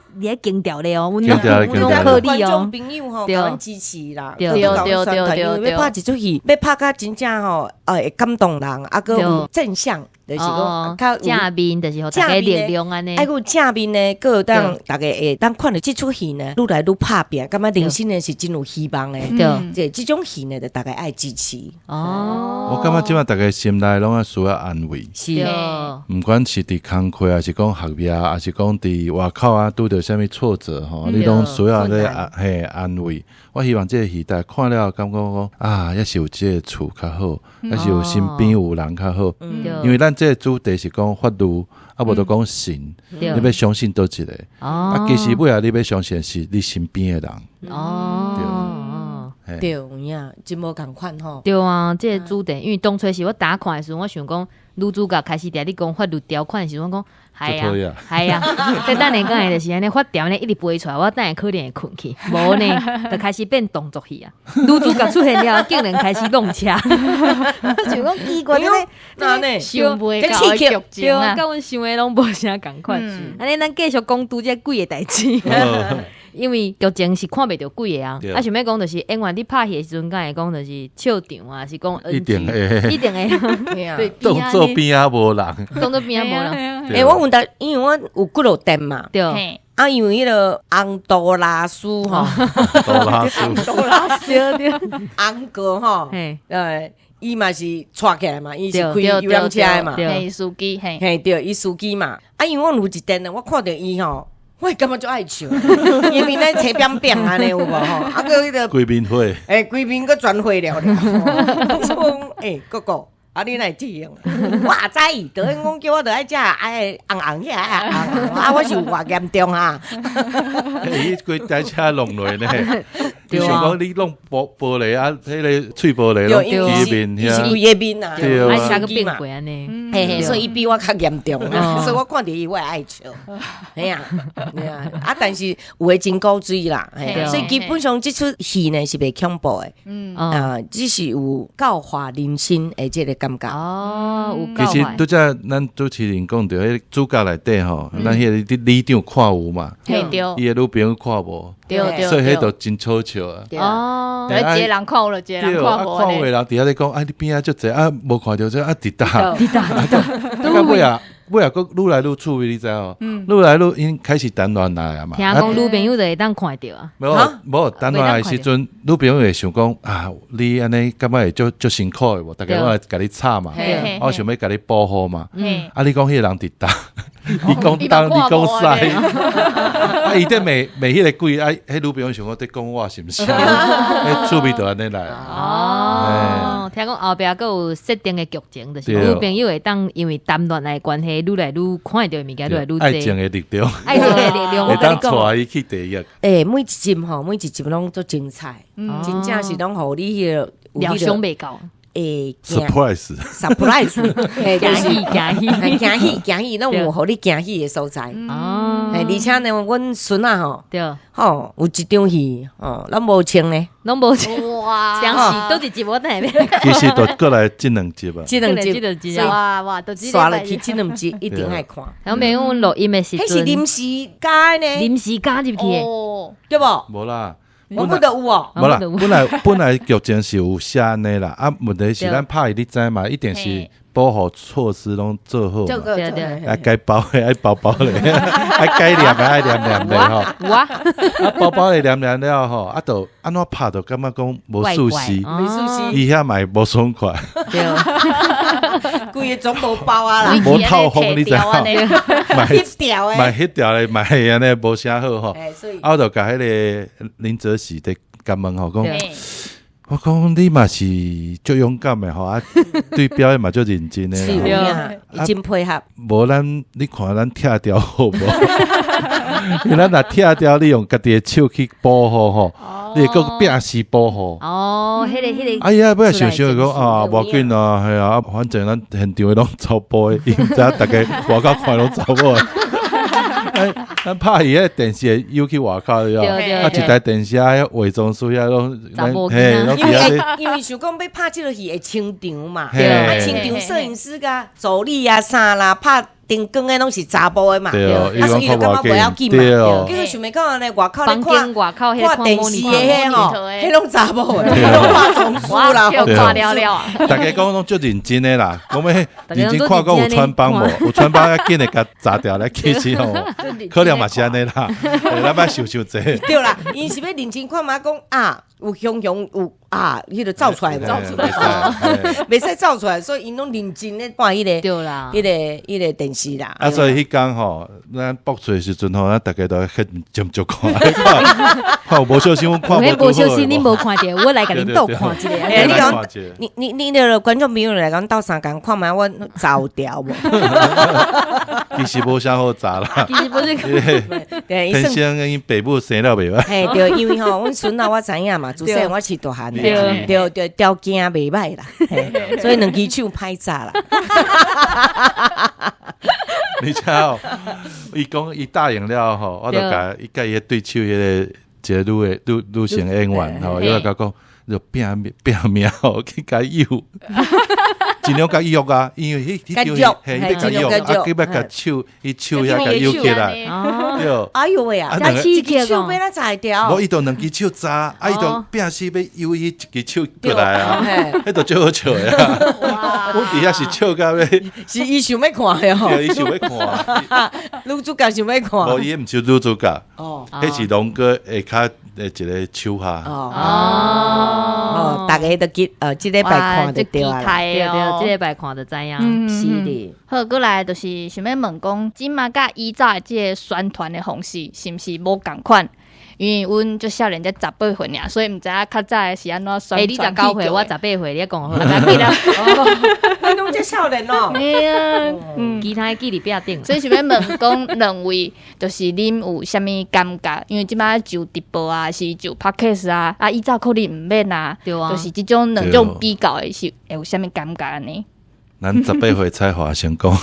Speaker 2: 強調咧哦，阮攏靠你哦。
Speaker 4: 觀眾朋友吼，共阮支持啦，
Speaker 2: 對
Speaker 1: 對對對對。
Speaker 4: 欲拍一齣戲，欲拍甲真正吼，會感動人，啊，閣有正向，就是講較
Speaker 2: 正面，就是予大家力量按呢。
Speaker 4: 愛閣有正面呢，閣有當逐家會當看著這齣戲呢，愈來愈拍拚，感覺人生呢是真有希望的。
Speaker 2: 對，
Speaker 4: 這種戲呢，就逐家愛支持。
Speaker 2: 哦，
Speaker 3: 我感覺這擺逐家心內攏愛需要安慰。
Speaker 4: 是，
Speaker 3: 毋管是佇工課，還是講學業，還是講佇外口啊，拄著啥物挫折吼，你攏需要咧嘿安慰。我希望這個戲大家看了感覺講啊，抑是有這個厝較好，抑是有身邊有人較好。因為咱這個主題是講法律，啊無就講神，你欲相信佗一個。啊，其實尾仔你欲相信是你身邊的人。
Speaker 2: 哦，
Speaker 4: 對，有影真無仝款吼。
Speaker 2: 對啊，這個主題，因為當初是我打看的時陣，我想講女主角開始佇咧講法律條款的時陣，我講係啊，係啊，這等下講的就是按呢法條呢一直背出來，我等下可能會睏去，無呢，就開始變動作戲啊。女主角出現了，竟然開始弄車，想講奇怪，
Speaker 4: 哪呢？
Speaker 1: 想袂到劇情啊，
Speaker 2: 佮阮想的攏無啥仝款。按呢，咱繼續講拄這鬼的代誌。因為劇情是看袂著鬼的啊，啊想欲講就是演員佇拍戲的時陣，敢會講就是笑場啊，是講
Speaker 3: 一定會，
Speaker 2: 一定會，
Speaker 3: 動作邊仔無人，
Speaker 2: 動作邊仔無人。
Speaker 4: 欸，我問到，因為我有幾落店嘛，
Speaker 2: 對，
Speaker 4: 啊，因為彼個洪都拉斯吼，
Speaker 3: 多拉斯，
Speaker 4: 多拉斯對，洪哥吼，伊嘛是帶起來嘛，伊是開遊覽車的嘛，
Speaker 1: 嘿，司機，
Speaker 4: 嘿，對，伊司機嘛，啊，因為我有一店呢，我看著伊吼。我會感覺足愛笑，因為咱青扁扁按呢有無吼？啊，閣彼個
Speaker 3: 規面火，
Speaker 4: 欸，規面閣全火了了。我講，欸，哥哥，啊，你哪會這樣？我也知，導演講叫我著愛食，愛紅紅遐，紅紅啊，我是有偌嚴重啊？
Speaker 3: 欸，伊規台車弄落呢？你想講你弄玻璃啊，彼個碎玻璃攏規面，
Speaker 4: 伊是規個面啊，
Speaker 3: 對
Speaker 2: 啊，車閣變過按呢，
Speaker 4: 嘿嘿，所以伊比我較嚴重啊，所以我看著伊我會愛笑，嘿啊，嘿啊，啊，但是有的真古錐啦，所以基本上這齣戲呢是袂恐怖的，啊，只是有教化人心的這個感覺。
Speaker 2: 哦，有
Speaker 3: 其實拄才咱主持人講著，彼主角內底吼，咱彼個里長看有嘛，伊的女朋友看無，所以彼就真搞笑啊。
Speaker 2: 哦，
Speaker 1: 一個人看有，一個人看無。
Speaker 3: 看有的人佇遐咧講，啊，你邊仔足濟啊，無看著這啊，佇佗？
Speaker 2: 佇佗？佇佗？
Speaker 3: 啊，尾仔尾仔閣愈來愈趣味，你知無？愈來愈𪜶開始談戀愛啊嘛。
Speaker 2: 聽講女朋友就會當看著啊。
Speaker 3: 無無談戀愛的時陣，女朋友會想講啊，你按呢感覺會足足辛苦的無？逐家我來共你吵嘛，我想欲共你保護嘛。啊，你講彼個人佇佗？伊講東，你講西，啊！伊在罵罵彼個鬼，啊！彼女朋友想講佇講我是毋是？彼趣味就按呢來。
Speaker 2: 哦，聽講後壁閣有設定的劇情，就是女朋友會當因為談戀愛關係，愈來愈看著的物件愈來愈濟。
Speaker 3: 愛情的力量，
Speaker 2: 愛情的力量，
Speaker 3: 會當帶伊去地獄。
Speaker 4: 欸，每一集吼，每一集攏足精彩，真正是攏予你彼個
Speaker 2: 料想袂到。
Speaker 4: 會
Speaker 3: ，surprise，surprise，
Speaker 2: 驚喜驚喜
Speaker 4: 驚喜驚喜，攏有予你驚喜的所在。
Speaker 2: 哦，
Speaker 4: 而且呢，阮孫仔吼，
Speaker 2: 對，
Speaker 4: 吼有一場戲，吼，攏無穿呢，
Speaker 2: 攏無穿。哇，相信佗一集我等下欲。
Speaker 3: 其實就過來這兩集啊，
Speaker 4: 這兩集，
Speaker 1: 哇哇，都
Speaker 4: 刷落去這兩集一定愛看。
Speaker 2: 後面阮錄音的時陣，
Speaker 4: 彼是臨時加的呢，
Speaker 2: 臨時加入去的，
Speaker 4: 對無？
Speaker 3: 無啦。
Speaker 4: 我不得有哦，
Speaker 3: 無啦，本來劇情是有寫按呢啦，啊，問題是咱拍戲你知嘛，一定是保護措施攏做好嘛，
Speaker 2: 對對，
Speaker 3: 啊，該包的愛包包咧，啊，該黏的愛黏黏咧吼，
Speaker 2: 有啊，
Speaker 3: 啊，包包的黏黏了吼，啊，就按怎拍就感覺講無舒適，
Speaker 4: 無舒適，
Speaker 3: 伊遐嘛會無爽快，
Speaker 2: 對，
Speaker 4: 規個總無包啊啦，
Speaker 3: 無透風你知影？
Speaker 4: 翕掉的，
Speaker 3: 嘛翕掉咧，嘛會按呢無啥好吼，啊，我就共彼個林則徐佇共問吼講。我講你嘛是足勇敢的吼，啊，對表演嘛足認真的。
Speaker 4: 是有影，伊真配合。
Speaker 3: 無咱，你看咱拆掉好無？因為咱若拆掉，你用家己的手去保護吼，你會閣拼死保護。
Speaker 2: 哦，彼個。
Speaker 3: 哎呀，欲想想講啊，無要緊啊，係啊，反正咱現場的攏查埔的，伊毋知影逐家外口看攏查某的。咱拍戲彼個電視會摇去外口對啊，一台電視啊，化妝師遐攏，
Speaker 2: 嘿，
Speaker 4: 因為想講欲拍這个戲會清場嘛，啊，清場攝影師佮助理啊啥啦，拍燈光的攏是查埔的嘛，啊，所以就感覺無要緊嘛。結果想袂到按呢，外口咧看看電視的彼吼，彼攏查某的，攏化妝師啦，
Speaker 1: 看了了啊。
Speaker 3: 逐家講攏足認真的啦，講欲認真看講有穿幫無？有穿幫，較緊會共砸掉來，其實吼，可能嘛是按呢啦，咱莫想傷濟。
Speaker 4: 對啦，𪜶是欲認真看嘛，講啊，有雄雄有啊，彼個走出來，走出來，袂使走出來，所以𪜶攏認真咧看彼個，
Speaker 2: 對啦，
Speaker 4: 彼個電視啦。
Speaker 3: 啊，所以彼工吼，咱播出的時陣吼，咱逐家都很斟酌看，看有無小心，看
Speaker 2: 無小心，你無看著，我來共恁鬥看一下。
Speaker 4: 你講，你你那個觀眾朋友來講鬥相共看覓，我走掉無？
Speaker 3: 其實無啥好查啦。
Speaker 2: 其實不是。
Speaker 4: 對，
Speaker 3: 天生𪜶爸母生了袂歹。
Speaker 4: 嘿，對，因為吼，阮孫仔我知影嘛，自細我飼大漢的，對對，條件袂歹啦，所以兩支手歹紮啦。
Speaker 3: 你知影？伊講伊答應了後，我就共伊共伊對手彼個一個女的女性演員吼，伊就共講，就拼拼命吼去共伊約，盡量共伊約啊，因為彼彼條嘿，欲共約，啊，佮欲共手，伊手遐共約起來，對。
Speaker 4: 哎喲喂啊！一支手欲按怎紮會牢？
Speaker 3: 無，伊就兩支手紮，啊，伊就拼死欲揪伊一支手過來啊，彼就足好笑的啊！阮佇遐是笑甲欲，
Speaker 4: 是伊想欲看的吼，
Speaker 3: 對，伊想欲看。
Speaker 4: 女主角想欲看。
Speaker 3: 無，伊毋是女主角，哦，彼是龍哥下跤的一個手下。
Speaker 4: 哦，逐家都記，這禮拜看就對啊，
Speaker 2: 對對，這禮拜看就知影，
Speaker 4: 是的。
Speaker 1: 好，過來就是想欲問講，這馬佮以早的這個宣傳的方式是毋是無仝款？因為阮足少年才18歲爾，所以毋知影較早的是按怎宣傳。
Speaker 2: 欸，你19歲，我18歲，你講好。
Speaker 4: 你攏遮少年哦。
Speaker 1: 嘿啊，
Speaker 2: 其他的記佇壁頂。
Speaker 1: 所以想欲問講，兩位就是恁有啥物感覺？因為這馬上直播啊，是上 Podcast 啊，啊以早可能毋免啊，
Speaker 2: 對啊，
Speaker 1: 就是這種兩種比較的是會有啥物感覺呢？
Speaker 3: 咱18歲彩華先講，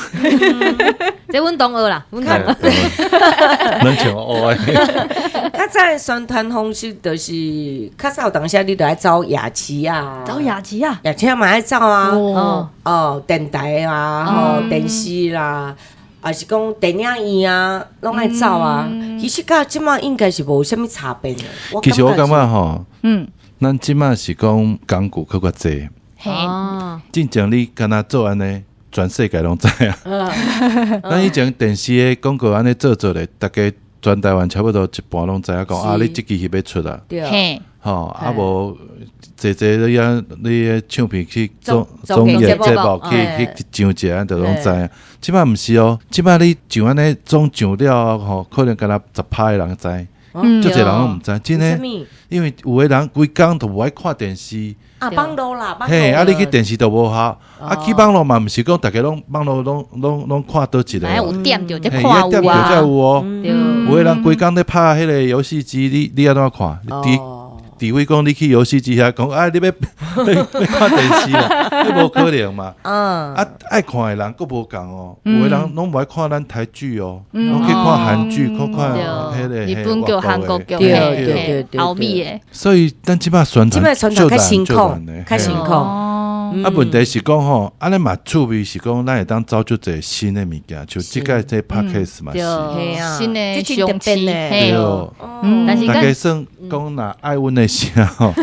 Speaker 2: 這阮同學啦，阮同學，
Speaker 3: 攏像學的。
Speaker 4: 較早的宣傳方式就是較早有當時你著愛走夜市啊，
Speaker 1: 走夜市啊，
Speaker 4: 夜市嘛愛走啊，哦，電台啊，吼，電視啦，抑是講電影院啊，攏愛走啊。其實佮這馬應該是無啥物差別。
Speaker 3: 其實我感覺吼，咱這馬是講工具閣較濟。
Speaker 1: 嘿，
Speaker 3: 進前你敢若做按呢，全世界攏知影。咱以前電視的廣告按呢做做咧，逐家全台灣差不多一半攏知影講啊，你這支戲欲出啊。
Speaker 1: 對，
Speaker 3: 吼，啊無濟濟你啊，你的唱片去綜綜藝節目去去上一下，就攏知影。這馬毋是哦，這馬你上按呢總上了後，可能敢若10%的人知，足濟人攏毋知，真的。因為有的人規工都無愛看電視。
Speaker 4: 啊，網路啦，
Speaker 3: 嘿，啊，你去電視都無效，啊，去網路嘛，毋是講逐家攏網路攏攏攏看佗一個，
Speaker 1: 有點著才看有啊，
Speaker 3: 才有哦。有的人規工咧拍彼個遊戲機，你按怎看？除非講你去遊戲機遐講，啊，你欲欲看電視啦，彼無可能嘛。啊，愛看的人閣無仝哦，有的人攏無愛看咱台劇哦，攏去看韓劇，看看彼個
Speaker 1: 日本劇、韓國劇，
Speaker 4: 對對對，
Speaker 1: 歐美的。
Speaker 3: 所以咱這馬宣傳，
Speaker 4: 這馬宣傳較辛苦，較辛苦。
Speaker 3: 啊，問題是講吼，按呢嘛趣味是講，咱會當走足濟新的物件，像這擺這 podcast 嘛是，
Speaker 1: 新的相片
Speaker 3: 對，
Speaker 2: 但是
Speaker 3: 逐家算講若愛阮的聲吼，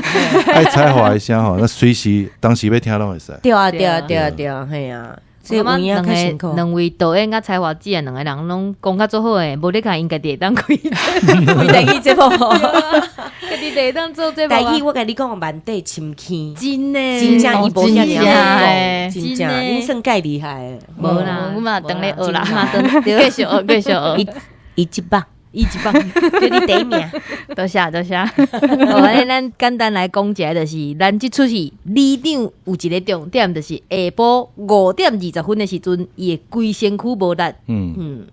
Speaker 3: 愛彩華的聲吼，那隨時當時欲聽攏會使。
Speaker 4: 對啊，對啊，對啊，對啊，嘿啊。
Speaker 2: 我感覺兩位導演佮彩華姊啊，兩個人攏講甲足好的，無你看𪜶家己會當開
Speaker 4: 開台語節目，
Speaker 2: 家己會當做節目。
Speaker 4: 台語我共你講，萬底深坑，
Speaker 2: 真的，
Speaker 4: 真正伊無遐爾好講，真正恁算蓋厲害。
Speaker 2: 無啦，
Speaker 1: 我嘛當咧學啦，繼續學，繼續學。
Speaker 4: 伊這擺。
Speaker 2: 伊一放，
Speaker 4: 叫你第一名。
Speaker 1: 多謝多謝。
Speaker 2: 好，按呢咱簡單來講一下，就是咱這齣戲里長有一个重點，就是下晡5點20分的時陣，伊的規身軀無力。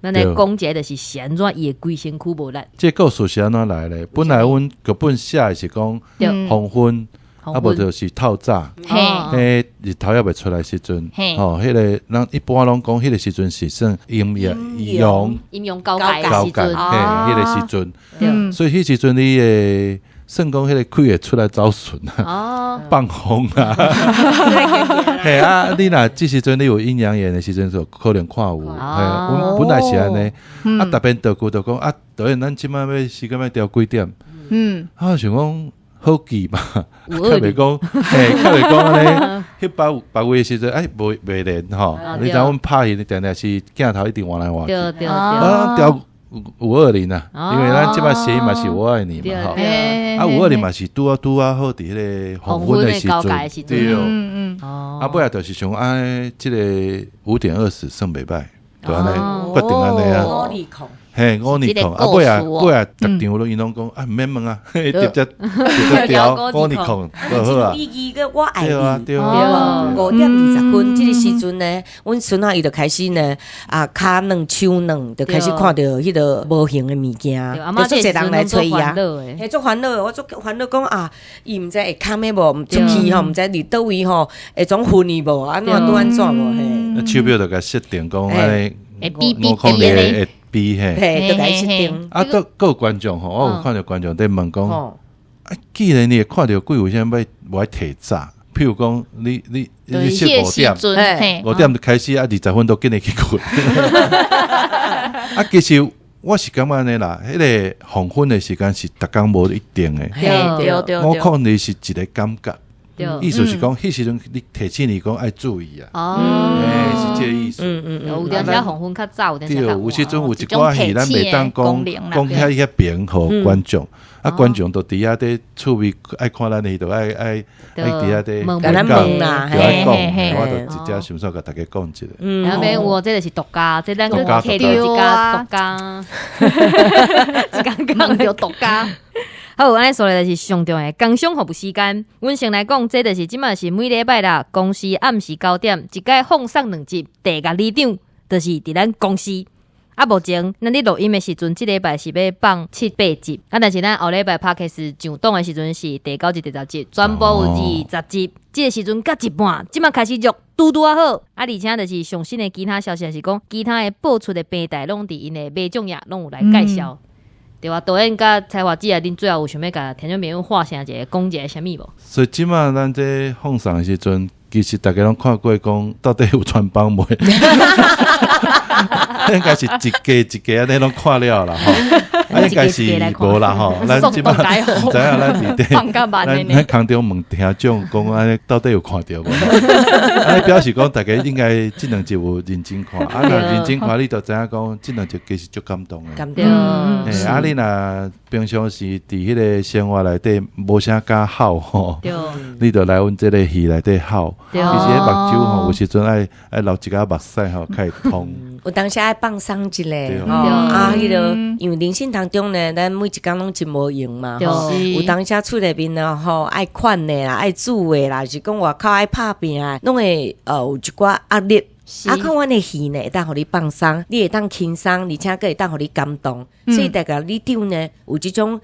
Speaker 2: 咱來講一下，就是是按怎伊的規身軀無力。
Speaker 3: 這個故事是按怎來的？本來阮劇本寫的是講黃昏，啊無就是透早，彼日頭猶未出來時陣，吼，彼个咱一般攏講彼个時陣是算陰陽
Speaker 2: 陰陽交界的時陣，
Speaker 3: 嘿，彼个時陣，所以彼時陣你會算講彼个氣會出來走順啊，放風啊，嘿啊，你若這時陣你有陰陽眼的時陣，就可能看有，嘿，阮本來是按呢，啊，逐遍道具就講啊，導演咱這擺欲時間欲調幾點？啊，想講。好記嘛，較袂講，嘿，較袂講按呢，彼別別位的時陣，哎，無袂連吼。你知阮拍戲，定定是鏡頭一直換來換去。
Speaker 2: 對對對。
Speaker 3: 啊，調520啊，因為咱這擺諧音嘛是我愛你嘛，吼。啊，520嘛是拄啊拄啊好佇彼个黃昏的時陣。對。啊，尾仔就是想按呢，這个5點20算袂歹，就按呢決定按呢啊。嘿，五二空，啊，尾仔尾仔，逐場攏𪜶攏講啊，毋免問啊，直接直接調五二空就好啊。
Speaker 4: 意義個我愛你，
Speaker 3: 對啊，5
Speaker 4: 點20分，這个時陣呢，阮孫仔伊就開始呢，啊，跤軟手軟，就開始看著彼个無形的物件，就足濟人來揣伊啊，嘿，足煩惱，我足煩惱講啊，伊毋知會崁的無，毋出去吼，毋知佇佗位吼，會總昏去無，按怎拄按怎無嘿。
Speaker 3: 手錶就共設定講按呢，
Speaker 1: 會嗶嗶嗶
Speaker 3: 會。比
Speaker 4: 嘿，就共伊設定。
Speaker 3: 啊，閣閣有觀眾吼，我有看著觀眾佇問講，啊，既然你會看著鬼，為啥物無愛提早？譬如講，你你你設5點，5點就開始啊，20分都緊會去睏。啊，其實我是感覺按呢啦，彼个黃昏的時間是逐工無一定的。
Speaker 1: 對對對。
Speaker 3: 我看你是一个感覺。意思是講，彼時陣你提醒你講愛注意啊，欸，是這个意思。
Speaker 2: 有當時黃昏較早，有當時
Speaker 3: 對，有時陣有一寡戲，咱袂當講講遐遐平予觀眾，啊，觀眾都佇遐佇趣味愛看咱的戲，就愛愛愛佇遐佇
Speaker 4: 問啦，
Speaker 3: 就愛講，我就直接順煞共大家講一下。
Speaker 2: 那邊有，這就是獨家，這咱閣提著一家獨家，一家
Speaker 1: 問著獨家。
Speaker 2: 好，按呢說來就是上重要的工商服務時間。阮先來講，這就是這馬是每禮拜六公視暗時9點，一擺放送兩集。地獄里長就是佇咱公視。啊，目前咱佇錄音的時陣，這禮拜是欲放七八集。啊，但是咱後禮拜 Podcast 上檔的時陣是第九集、第十集，全部有20集。這个時陣才一半，這馬開始熱，拄拄仔好。啊，而且就是上新的其他消息是講，其他的播出的平台攏佇𪜶的馬眾頁攏有來介紹。對啊，導演佮彩華姐啊，恁最後有想欲共聽眾朋友化成一个講一个啥物無？
Speaker 3: 所以這馬咱這放送的時陣，其實大家攏看過講，到底有穿幫未？應該是一家一家按呢攏看了啦吼，啊應該是無啦吼。咱這馬毋知影咱佇佇，咱咱空中問聽眾講按呢到底有看著無？按呢表示講大家應該這兩集有認真看，啊若認真看，你就知影講這兩集其實足感動的。
Speaker 4: 感動。
Speaker 3: 嘿，啊你若平常時佇彼个生活內底無啥敢哭吼，你就來阮這个戲內底哭。其實彼目睭吼，有時陣愛愛流一寡目屎吼，較會通。
Speaker 4: 有當時愛放鬆一下吼，啊，彼个因為人生當中呢，咱每一工攏真無閒嘛，吼。有當時厝內面呢，吼，愛款的啦，愛煮的啦，是講外口愛拍拚啊，攏會有一寡壓力。啊，看阮的戲呢，會當予你放鬆，你會當輕鬆，而且閣會當予你感動。所以大家里長呢，有這種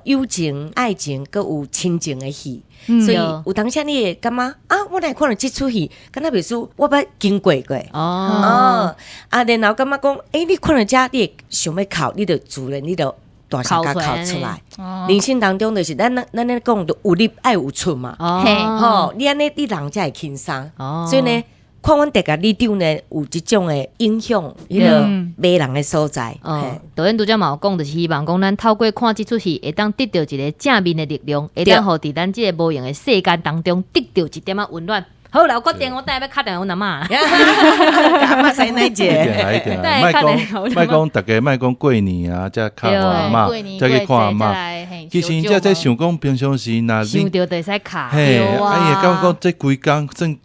Speaker 4: 友情、愛情，閣有親情的戲。所以有當時你會感覺啊，我來看著這齣戲，敢若袂輸我捌經過過。哦，啊，然後感覺講，欸，你看著這，你會想欲哭，你就自然你就大聲共哭出來。人生當中就是咱咱咧講，就有入愛有出嘛。吼，你按呢，你人才會輕鬆。所以呢，看阮地獄里長呢，有這種的影響，彼个迷人的所在。
Speaker 2: 哦，導演拄才嘛有講，就是希望講咱透過看這齣戲，會當得著一个正面的力量，會當予佇咱這个無閒的世間當中得著一點仔溫暖。好啦，我決定我等下欲敲電話阮阿嬤。
Speaker 4: 阿嬤使奶一
Speaker 3: 下。一定來，一定來。莫講莫講，逐家莫講過年啊，才敲阿嬤，才去看阿嬤。其實這這想講平常時，若
Speaker 2: 想著就會使敲。
Speaker 3: 嘿，啊伊會感覺講這規工算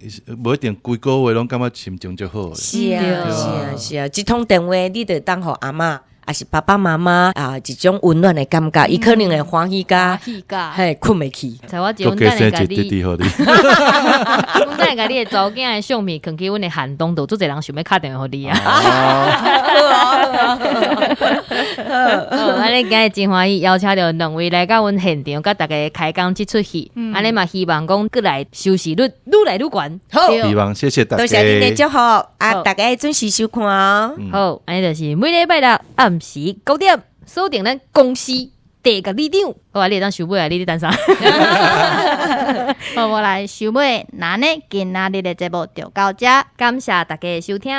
Speaker 3: 無一定規個月攏感覺心情足好。
Speaker 4: 是啊，是啊，是啊，一通電話你就當予阿嬤。抑是爸爸媽媽啊，一種溫暖的感覺，伊可能會歡喜甲，
Speaker 1: 喜甲，
Speaker 4: 嘿，睏袂去。
Speaker 2: 在我
Speaker 3: 閣加生一個弟弟予你。
Speaker 2: 阮等下共你的查某囝的相片囥去阮的限動，就足濟人想欲敲電話予你啊。好，按呢今日真歡喜，邀請著兩位來到阮現場，佮大家開講這齣戲。按呢嘛希望講閣來收視率愈來愈懸。
Speaker 4: 好，
Speaker 3: 希望謝謝大家。
Speaker 4: 多謝恁的祝福，啊，大家準時收看哦。
Speaker 2: 好，按呢就是每禮拜六暗時9點，鎖定咱公視地甲里長。好啊，你會當收尾啊，你佇等啥？
Speaker 1: 好，我來收尾。那呢，今仔日的節目就到這，
Speaker 2: 感謝大家的收聽。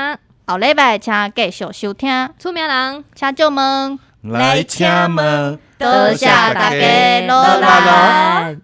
Speaker 1: 後禮拜請繼續收聽。
Speaker 2: 出名人，
Speaker 1: 請借問，
Speaker 3: 來請問，
Speaker 1: 多謝大家努力。